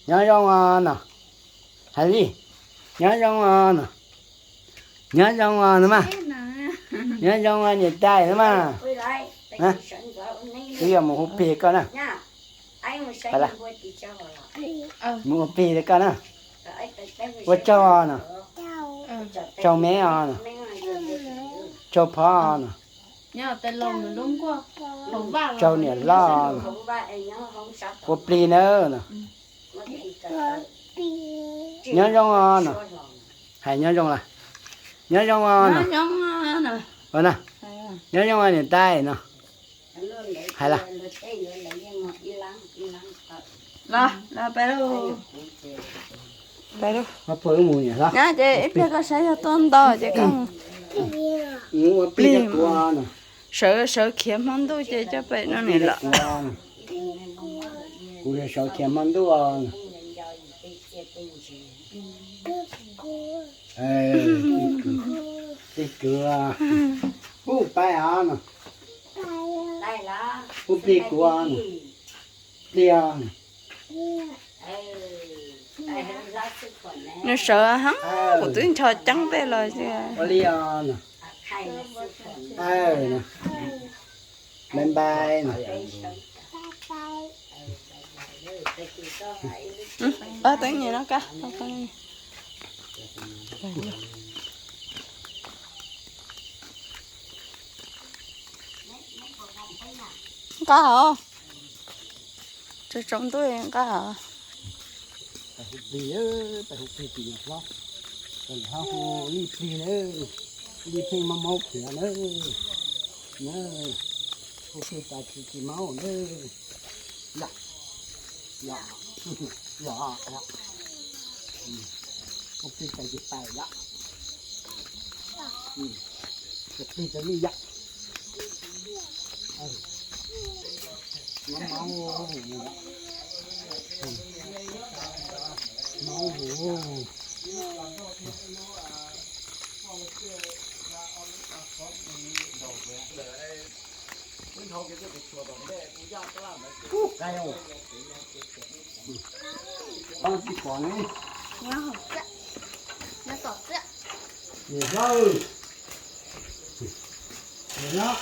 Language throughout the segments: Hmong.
Nyob zoo os no. Hais li, nyob zoo os no. Nyob zoo os no mas. Nyob zoo os niam tais no mas. Twb yog mus hu plig koj na. Mus hu plig koj na. Ua tsaug no. Tsaug me os no. Tsaug phov no. Tsaug niam loj no. Ua plig nawb no. Nyob zoo os no. Hais nyob zoo lawm. Nyob zoo os no. Nyob zoo os niam tais no. Hais lawm. Nyab ces ib pliag koj saib yog tuaj ntau ces koj mus plig. Sawv sawv khiav hmo ntuj ces coj pem no niam loj. Kuv sawv khiav hmo ntuj. Plig kwv. Hu pais os no. Hu plig kuv os no. Plig os no. Nws sawv heev, kuv twb ncho ceeb tej los. Ua li os no. Bye bye no. Teeb nyem no kaj. Nqa os. Tsaus tsaus ntuj nqa os. Pais hu plig, pais hu plig tim niam hlob. Niam hlob hu lij plig na, lij plig maub maub khiav na. Na, hu plig tas tsis tsis maub na. Yom, yom, yom, yom. Hu plig tas tsis pais yom. Hu plig tas lij yom. Maub maub, maub maub. Kub qai. Pab tsis pom ne. Niam hlob, niam hlob,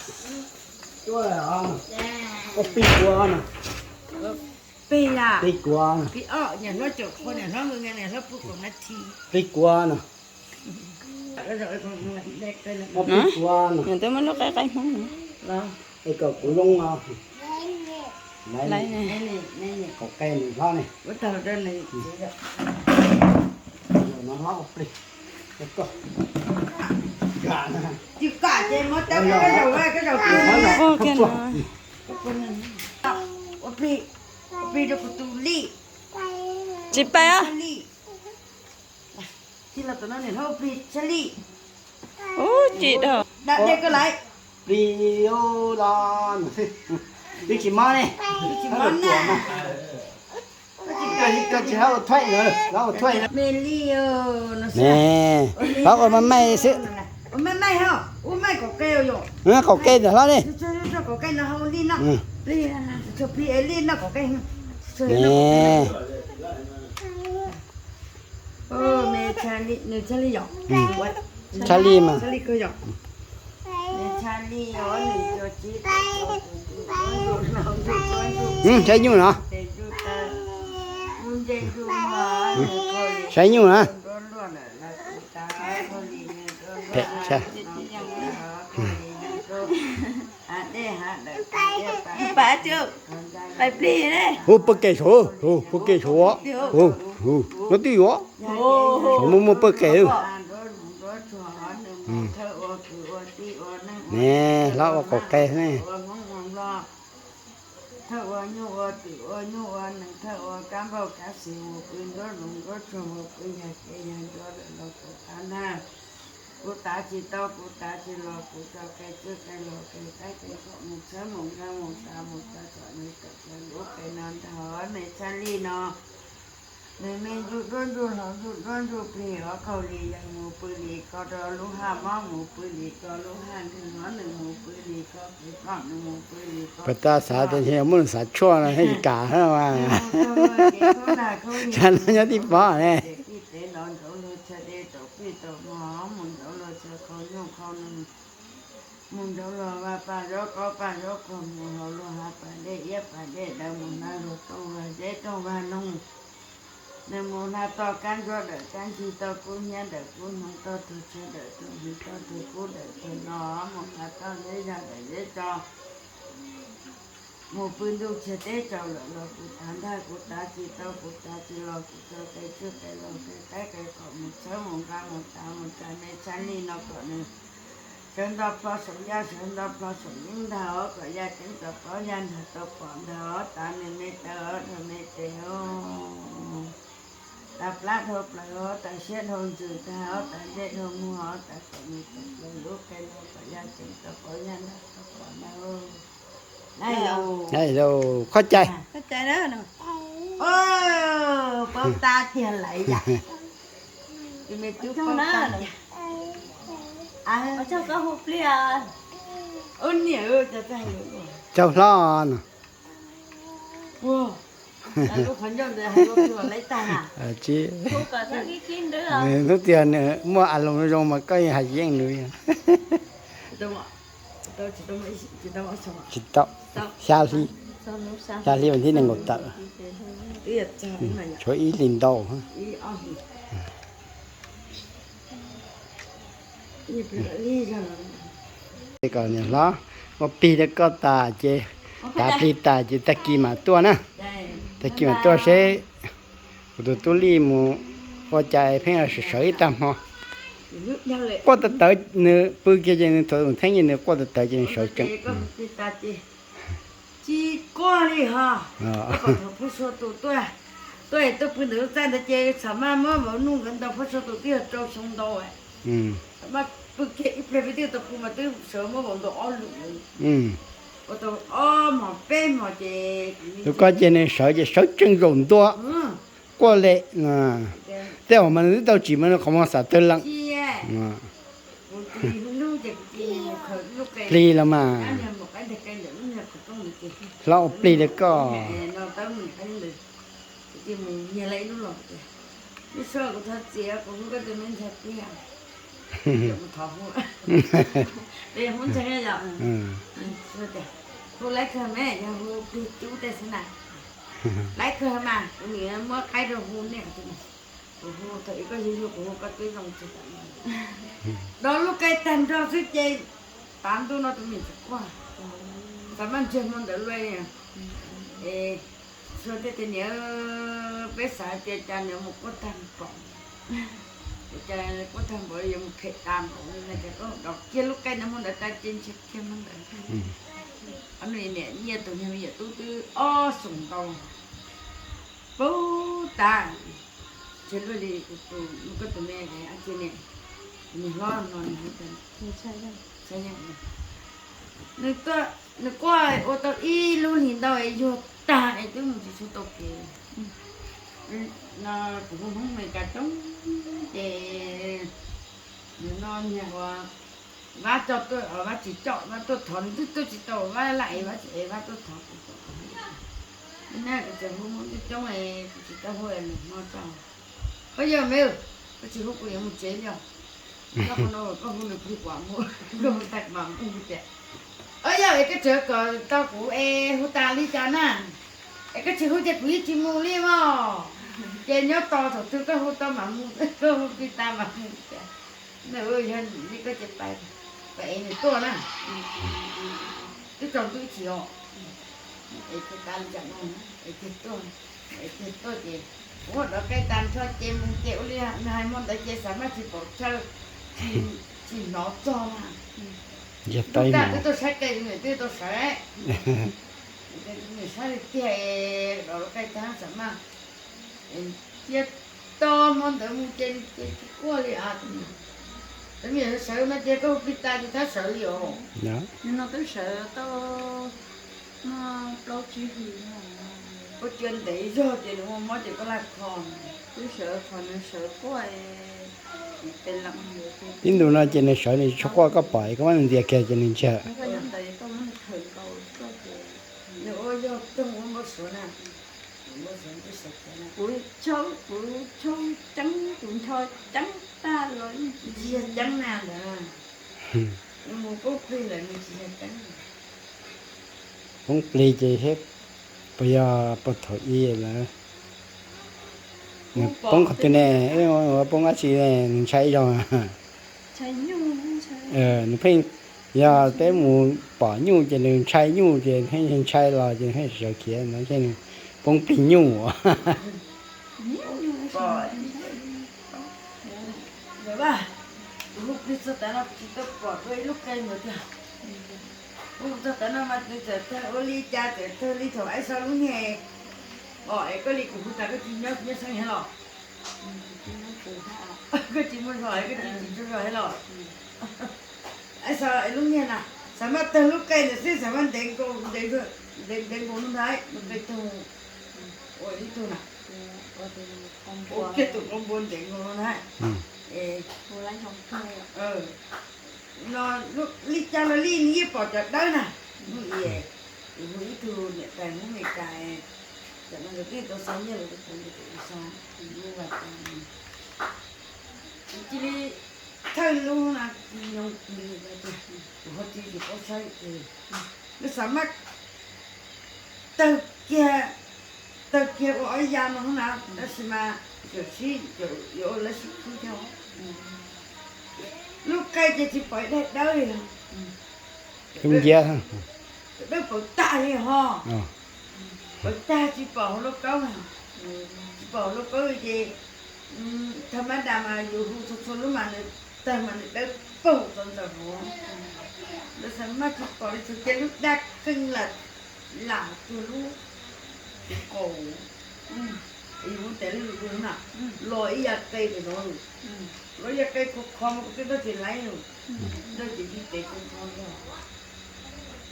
tuaj os. Ua plig kuv no. Plig kuv no. Plig kuv no. Ua plig kuv no. Es kom kuv zoo os. Kaum qe niam hlob ne. Niam hlob ua plig. Ua plig, ua plig rau kuv tus lij. Tsis pais os. Tij laug tom no niam hlob ua plig tshaj lij. Ub, tsis dog. Dab dej koj laiv. Plig los twb tsis mob ne. Twb tsis mob na. Koj tsis hlob ua thuaij, hlob ua thuaij. Me lij, ne, hlob ua maj maij xwb. Ua maj maij ho, ua maj kaum qe yom. Kaum qe niam hlob ne. Kaum qe no hau lij no. Plig, plig es lij no kaum qe. Ne. Nws tshaj lij yom. Tshaj lij mas. Tshaj lij kawg yom. Saib nyuj no. Saib nyuj na. Phem tshaj. Pais plig ne. Hu pawg kev saud, hu pawg kev saud, hu, hu, no twb yuav. Saum muaj muaj pawg kev. Ne, hlob ua kaum qe ne. Thawj ua nyuj ua twm ua nyuj ua nees, thawj ua kab npauj kab xis mus pw nruab zoov nruab tsuag mus pw yag kev yag ncua lawm los kuv tav nag. Kuv tav tsis tau, kuv tav tsis los, kuv tso qe txwj qe los qe qaib qe npom mus tshawb mus nkag mus tav mus tso kom nws tawm plaws lub qe no ntag, nws tshaj lij no. Nws me ntsuj duab ntsuj hlau ntsuj duab ntsuj plig os, kaus lis yawg mus pw li ko rau lub haj mob, mus pw li ko lub haj nrwg os, nws mus pw li ko kev kom, nws mus pw li ko. Pas tas xav tias ntshe muab nws xav tshuaj no thiaj li kam mas. Xav no nyob tib pob ne. Tij tev los nrauv luag chaw de tau pij tau mov, mus nrauv luag chaw khau nyuj khau nws, mus nrauv luag vaj paj zaub qaub paj zaub qhuas, mus haus luag hav pas dej iab pas dej daws, mus hnav luag tooj vag zeb tooj vag noog, nws mus hnav toj kab ntsuab dawm kab ncig, toj kub hnyiab dawm kub hnoos, toj tug tshiab dawm tug hlis, toj tug kub dawm tug no, mus hnav toj zeb zag dawm zeb tso, mus pw ntuj tshiab teb tsaus lawm los kuv tav ntag, kuv tav tsis tau kuv tav tsis los, kuv tso qe tsuj qe los qe qaib qe qaum, mus tshawb mus nqa mus tav mus tsa me tshab li no kom nws sawv nto plho saum yaj sawv nto plho saum yeeb ntag os, kom yaj ceeb tau paub yaj nrag tau pom ntag os, tav nws me taw os, dhau me tes os, tav plab dhau plaws os, tav siab dhau ntsws ntag os, tav ntsej dhau muag os, tav kom nws tau plaws lub qe no kom yaj ceeb tau paub yaj nrag tau pom ntag. Hello, koj cai. Paub tab tiag lawm yam. Tus me tub paub tab tiag. Ub niam, caug hlob no. Hnub twg nws muaj a loos zoo mas koj yeej hais yeej nws. Tsis tau, xya hli, xya hli vas thib nees nkaum tawm, tshuav ib hlis ntau. Kom niam hlob ua plig rau koj tas ces, tav plig tas ces tag kis mam tuaj na. Tag kis mam tuaj seb kuv tus tub Lij mus ua cas pheej sawv sawv ib tag hmo. Quaj tawv tawv, nws pw kiag ces nws thaum theeb ces nws quaj tawv tawv ces nws sawv tsees. Tsis quaj li ho. Thaum Phooj Sua tus tuaj, tuaj tuaj pw ntawm lub txaj ntawd ces xam maj muab vauv nuj nkawd ntaus, Phooj Sua tus twb yog rau xyoo ntau, xam maj pw kiag ib pliag peb twb tau pw mas twb sawv muab vauv ntaus ob lwm. Ua tau ob hmos peb hmos ces tus ko ces nws sawv ces sawv tsees zaum ntua, quaj li. Tej zaum mas nws twb tau tsim mas nws qhov muag xam tawg lees. Plig los mas. Hlob ua plig rau koj. Hu laiv kawg me, yog hu plig cub tej xwb na. Laiv kawg mas kuv nim muab qaib rau hu nej. Kuv hu thaum ub koj yug yug kuv hu koj twb zoo tsis tau. Dob lub qaib tag nrho xwb ces tav ntuj no tus me tsis quaj. Xav maj ntsiag hmo ntawd luaj. Es Sua thiaj tias niam, peb xav tias cas niam mus quaj tag npaum, cas quaj tag npaum yuav mus phem tas npaum li no ces koj dob kiag lub qaib ntawd hmo ntawd tas ces ntsiag kiag hmo ntawd. Ob niam nyiaj tus niag me nyuam tub twb ob xyoos ntau, pub tas. Ntshe luaj li koj tus me, niag hlob no, nws quaj ua tau ib lub hlis ntau es yuag tag es twb mus tsis tshua tau kev. No kuv hu Hmoob Amelikas coob ces nws no niag ua Vab coj tuaj, Vab tsis coj, Vab tuaj thov nws twb tuaj tsis tau, Vab laj es Vab tsis es, Vab tuaj thov kuv. Neb kuv tseem hu Hmoob coob coob es kuv tsis tau hu es nws hmo tso. Koj yog me, koj tsis hu kuv yuav mus tsev li os. Koj hu no koj hu nws plig kuam mus, koj hu tag mam hu tias, o yog es koj tseem kom tau kuv es hu tas li cas na? Es koj tsis hu ces kuv yeej tsis mus li mog. Ces nyob tos thaum twg koj hu tau mam mus, koj hu plig tas mam mus tias. Nws yog li koj ces pais, pais es nws tuaj na. Twb tsaus ntuj ib chim os. Es tus kav li cas no, es kiag tuaj, es kiag tuaj ces kuv ua dov qe tag nrho ces mus ces ua li nws hais hmo ntawd ces xav maj tsis pom chaw, tsis hnov txog na. Yog twb tas twb tuaj saib qe, nws twb tau sawv. Nws saib li tiag, dov qe tag xav maj. Cia to hmo ntawd mus ces tsis quaj li a. Tus me nyuam sawv no ces koj hu plig tas ces thab sawv li os. Nws no twb sawv tau muaj plaub tsib hlis no. Ua cua ntev zog ces nws muaj mob ces koj laj kho, twb sawv qhov nws sawv quaj, peb ntus no ces nws sawv nws tsis tshua quaj, koj pom koj muab nws ntxias kiag ces nws ntsiag. Nws ua yog toog ua npau suav na, kuv tshoob, kuv tshoob ceeb, kuv ncho ceeb tag los yeej tsis yog ceeb na ntawd. Nws mus poob plig lawm nws tsis yog ceeb. Poob plig ces seb puas yog puag thaum ub lawm. Nws poob qhov twg ne, poob dab tsi ne, nws ntshai ib zaug. Nws pheej, yog peb mus pom nyuj ces nws ntshai nyuj ces pheej ntshai los ces pheej sawv khiav no, ntshe nws poob plig nyuj. Kuv hu plig txog tav no kuv tsis tau pom dua ib lub qe ntawd tiag. Kuv hu txog tav no mas nws txawm tawg ua li cas, txawm tawg li thaum Aib Xo lub niag, os es koj li kuv hu tas koj tsis nyob, nyob xeeb heev los? Koj tsis muaj zog, koj tsis tsis tsaug zog heev los? Aib Xo lub niag na, xav mas tawg lub qe ntawd xwb xav mas ntev nkaus, ntev nkaus no ntag, lub qe tug, ua ib tug na, ua kiag tus npua npua ntev nkaus no ntag. No li cas los li nws yeej pom cov dawb na. Hnub ib, kuv hu ib tug niam tais Hmoob Amelikas, tam no nkawd twb tau xa nyiaj los rau kuv, kuv xa, kuv cia li thawj lub na, nyob li tias kuv ho tsis tsis paub saib ces lub xav mab tawg kiag, tawg kiag ua ob ya no na, tab sis mas tseem sib, yuav ua lawv sib khwb thiab. Lub qe ces tsis pom daim dawb li, tus nciab, dawb paug tag li ho. Paug tag tsis pom hauv lauj kaub, tsis pom hauv lauj kaub li ces thaum mab das mas yus hu txhua txhua lub mas nws tawg mas nws dawb paug txog ntawm hauv. Lawv xav mab tsis pom li txog cia lub daj qeej lam, lam tuag lub kaus, yus mus tes lub lus na, los ib yam qe ntawm no, los ib yam qe khov kho mas kuv twb nrog tsis laib, nrog ces tib tes kho kho nrog,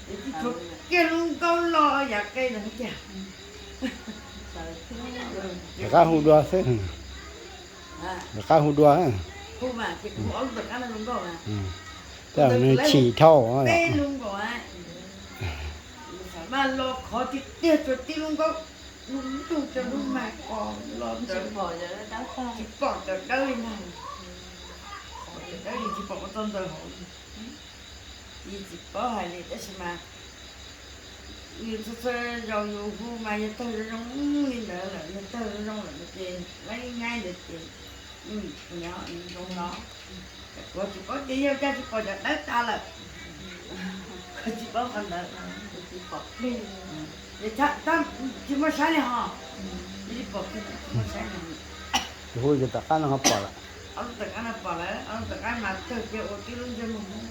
ces tib tshuav kiag lub nkaub los yam qe ntawd tiag. Rov qab hu dua xwb. Rov qab hu dua. Hu mas ces kuv ob lub tom qab no zoo nkauj na. Tej zaum nws chim dhau. Peb lub nkaus, xav mas los khov tiag tiag tsuas tib lub nkaub, lub ntuj rau lub mag qos los ntawd, tsis pom cov dawb li na. Cov dawb li tsis pom ua txog ntawd hauv li. Yus tsis paub hais li tab sis mas yus txhua txhua zaus yus hu mas yog tawg zoo zoo li ntawd lawm, yog tawg zoo zoo lawm no ces laib nyaib ntawd ces zoo no. Kuv tsis paub ces yog cas tsis pom cov dawb tas lawm. Kuv tsis paub qhov ntawd. Tsis muaj saib li ho. Tsis pom, tsis muaj saib li. Hu ces tom qab no ho pom lawm. Ob lub tom qab no pom lawm, ob lub tom qab mas tawg kiag ua tib lub ntsej muag Hmoob.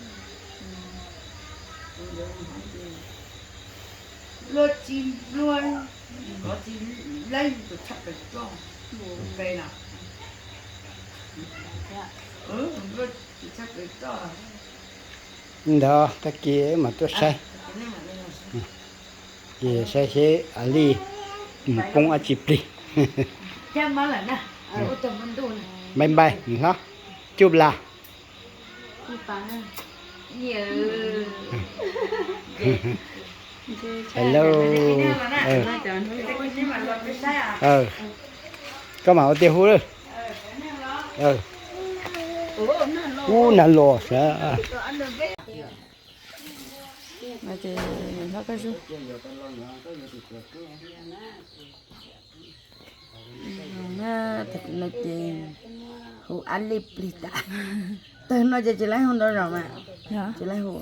Luaj tsis luaj, kov tsis laib tus tshaj plaws toj, tus qe no. Luaj tsis tshaj plaws toj. Ntawd tag kis mam tuaj saib. Ces saib seb Aib Lis mus poob dab tsi plig. Bye bye, hlob. Cub las. Hello. Koj mam ua tiag hu lawm. Ub, nag los sas. No ces hu Aib Lis plig tas. Tawg no ces tsis laib hu ntau zaus mas, tsis laib hu.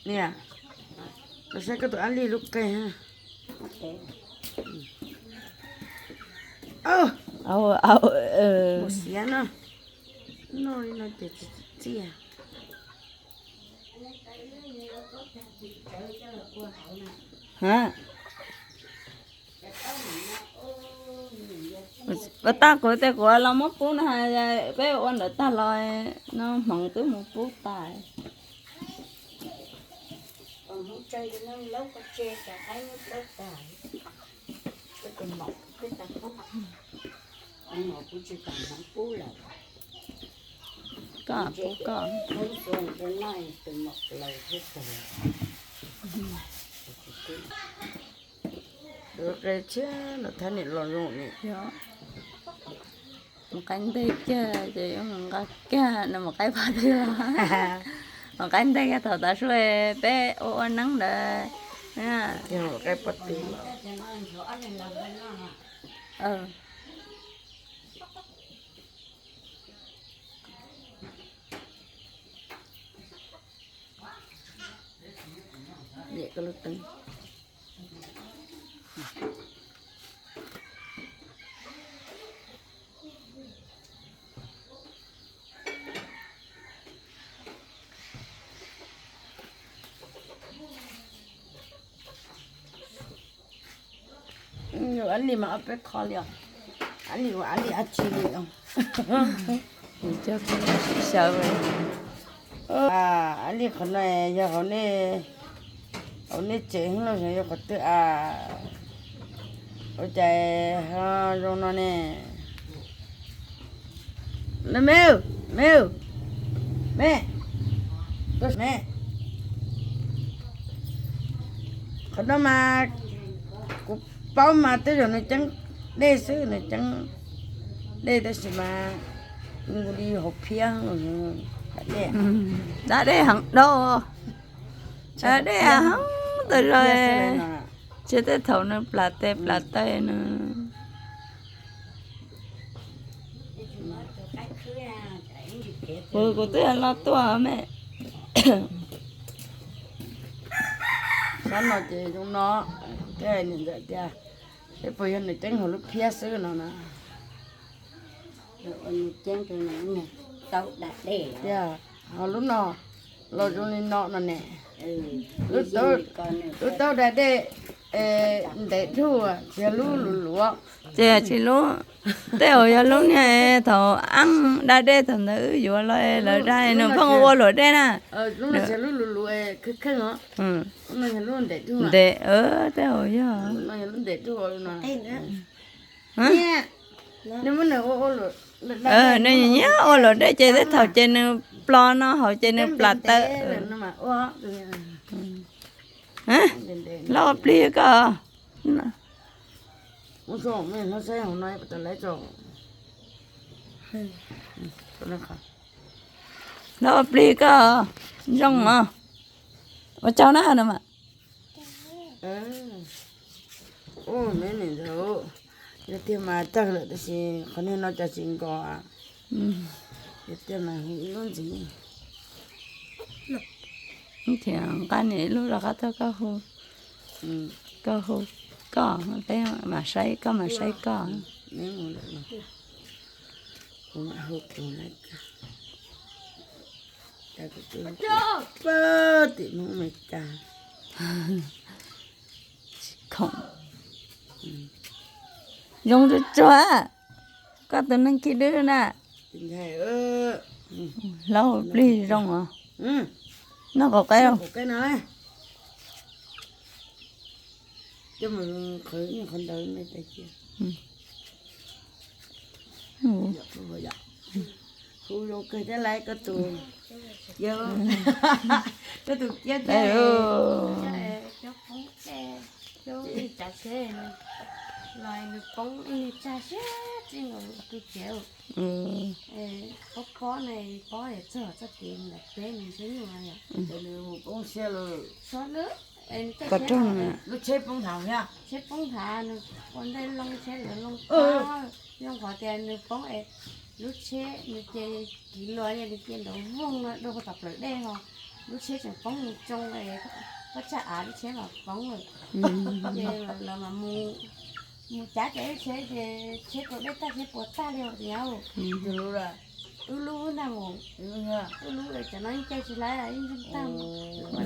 Niam, los saib koj tus Aib Lis lub qe. Mus siav no, noj li no ces tsis txiaj. Ha. Ua tag kuv tias kuv los muab pub no, peb ua ntawd tag los no hmoov twb mus pub tas. Koj pub koj. Qe tshiab los thab niam los zoo ni. Mus qaib nteg kiag ces yuav mus nqa kiag no mus qaib pab twg los. Mus qaib nteg kiag thaum tav su peb ua ua neeb ntawd. Qaib pab twg los. Ab li mas ob peb qho li os. Ab li ua ab li dab tsi li os. Coj peb sib xyaw. Ab li qhov no yog hauv nej tsev los yog qhov twg a? Ua cas ho zoo no ne? Me, me, me, tuaj me. Qhov no mas kuv paub mas tej zaum nws ceeb dej xwb, nws ceeb dej tab sis mas nkaus li hauv phiab, dab dej, dab dej heev dhau, dab dej heev tas zog. Tsis tej thaum nws plam tes plam taw nws. Kuv, kuv twb los tuaj me. Sab no ces zoo no, kuv thiaj hais niam ntxawm tias, es puas yog nws ceeb hauv lub phiab xwb no na. Tias ho lub no los zoo li no no ne. Lub taub da dej ntev dhuj, tsis yog lub luv luv. Ces tsis lub, tej zaum yog lub niag thaum ab da dej thaum ntawd wb yuav los lawv da nws pheej ua luam dej na. Lub no tsis yog lub luv luv, kheej kheej os. Ntev, tej zaum yog. Nws nyiam ua luam dej ces tej thaum ces nws plo no hauv ces nws plam taw. Lauj, ua plig koj. Lauj, ua plig koj. Zoo os. Ua tsaug na no mas. Ub, me niam ntxawm, yog tiag mas tawg lawm tab sis qhov niag no cas tsis nkos. Yog tiag mas hu ib lub ntxiv. Thiab nqa niam ib lub rov qab tuaj koj hu. Koj hu koj, peb mam saib koj, mam saib koj. Kuv mam hu kuv na. Tim Hmoob Amelikas. Khoom zoo tsuag tsuag, koj tus neeg khib dwb na. Lauj, plig zoo os. Noj qaum qe. Hu zoo kawg thiab lauj, koj tus, koj tus kiab thiab. Cov poob, cov ib tsav tsheb los nws poob ib niag tsag siab txij nkaus tus tsev. Pob pob na, pob txog txoj kev ntawm peb nws ntshe nyuaj yom. Nws mus poob siab lawm. Lub tsheb poob nthav thiab, tsheb poob nthav nws ua ntej loo tsheb lawv loo pob, zoo qhov tias nws poob es lub tsheb nws ces kiv luas nws cia nrov voog no rau tom plawv dej ho lub tsheb tseem poob mus tsoo es pob tsag av lub tsheb mas poob lawm. Ces lawv mas mus, mus cav ces lub tsheb ces tsheb rau dej tag tsheb puas tag li os. Wb lub ntag mus, wb lub cov no yeej caij tsis laib ib ntsoog tag mus. Ua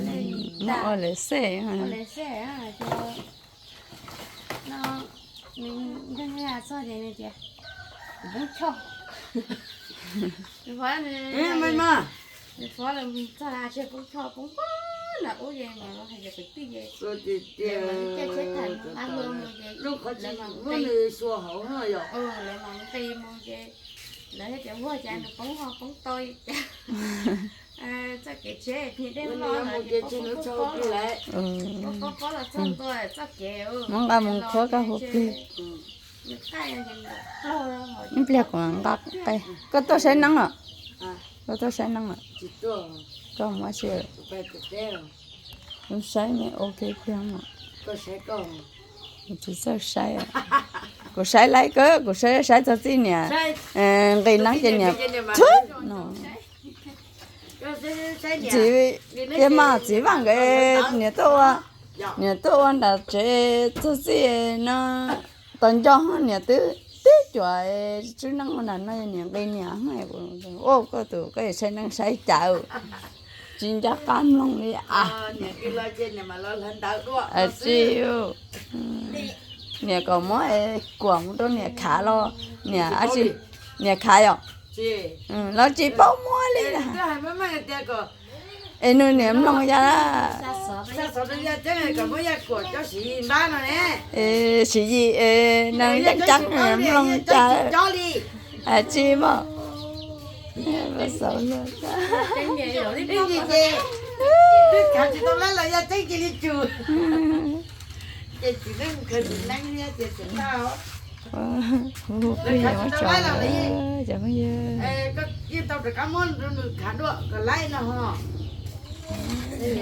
lawv xej, ua lawv xej ces no nws ntog txog ces nws tias Poob choj. Nws phob los txog tsis poob choj poob pob nram ub ces mas los hais tias kwv tij ces lawv mam li caij tsheb tham mus qab hlua mus ces lawv mam nqis, lawv mam nqis mus ces lawv hais tias vuag cas nws poob ho poob tau cas. Txoj kev tsheb phim dej loj no ces pob pob pob los txog ntua txoj kev, muab nqa mus qhuab koj hu plig. Ib pliag kuv nqa qe. Koj tuaj saib neeb os? Koj tuaj saib neeb os? Koj muab si, kuv saib ne, ua ke pliag os. Kuv tsis txawj saib, kuv saib laib kawg, kuv saib saib txog txij niam nqis neeb ces niam txhwb no. Txiv, cia mas txiv Vaj nkawd niam tuaj ua, niam tuaj ua nram tsev txog txij no, tos nco niam twb tib cuam tswb neeb ua nram no niam nqis niam. Ua koj tus koj saib neeb saib cas tsis nco qab mloog li as. Tsis, niam kom muab kuam mus rau niam khav los niam ab tsi, niam khav yom, los tsis paub muab li. Es nws niam mloog cas? Siv Yis, nws yeej ceeb mloog cas. Tsis mas, xav luag. Kuv hu plig ua tso, cov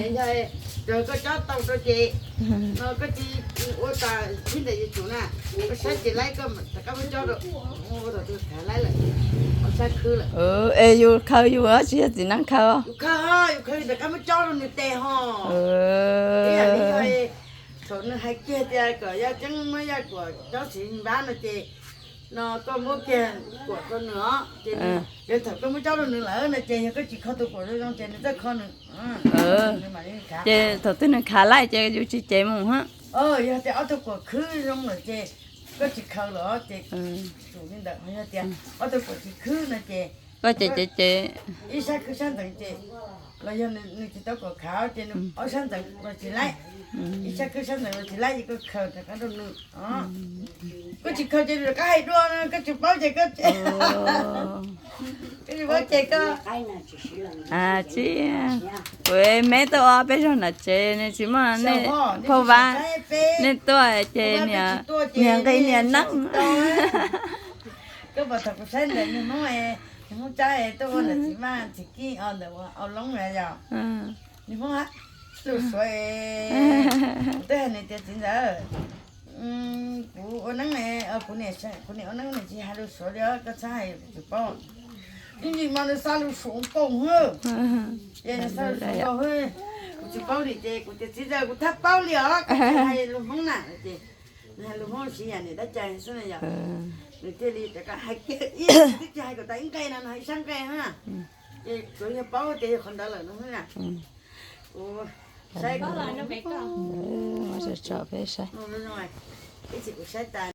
phooj ywg. Koj cob tau rau ces no koj tsis ua tas thib ntawm yuav tsum na, koj saib ces laib koj rov qab muab cob rau, ua tau tus khav laib lawm, ob sab khwb lawm. Es yus khaws yus tsis yog txiv neeb khaws. Yus khaws, yus khaws rov qab muab cob rau nws tes ho. Thaum nws hais kiag tias kom Yaj Ceeb muab Yaj Kuam cob Siv Npab no ces no koj muab kiag kuam rau nws os ces, yog thaum koj muab cob rau nws lawm no ces yog koj tsis kho tus kuam zoo zoo ces nws txawj kho nws. Ces thaum twg nws khav laij ces yus tsis cev mus hab. Yog tias ob tug kuam khwb zoo lawm ces koj tsis khaws lawm ces tsum li ntawd. Yog tias ob tug kuam tsis khwb no ces koj cev cev cev ib sab khwb sab ntxeev ces, los yog nws tsis tau kuam khav ces nws ob sab ntxeev los tsis laib, ib sab khwb sab ntxeev los tsis laib ces koj khaws rov qab rau nws. Koj tsis khaws ces nws rov qab hais dua, koj tsis paub ces koj, koj tsis paub ces koj. Tsis, kuv me tuaj ua peb zog nram tsev ne, tsis muaj nej phauj Vab, nej tuaj ces niam nqis niam neeb. Koj pom thaum kuv saib ntawm nws Hmoob, nws Hmoob Tsab tuaj ua ntawm txiv Vaj txiv Kij ntawm Au Loob yom, nws Hmoob lus Suav, kuv twb hais nws tias txiv ntxawm, kuv ua neeb, kuv niam ua neeb nws tsis hais lus Suav li os, koj txhob hais kuv tsis paub. Ib ntsis mas nws xa lus Suav nkaus hwb, ces nws xa lus Suav nkaus hwb, kuv tsis paub li ces kuv tias txiv ntxawm kuv txhob paub li os, koj tsis hais lus Hmoob na ces nws hais lus Hmoob siv yam niam dab cai xwb na yom. Nws thiaj li rov qab hais kiag ib, twb tsis hais kom tas ib nqe no, nws hais ib sab nqe hab. Ces tsuas yog paub tias yog qhov ntawd lawm no xwb na. Kuv saib, peb saib, ib txhis kuv saib tas.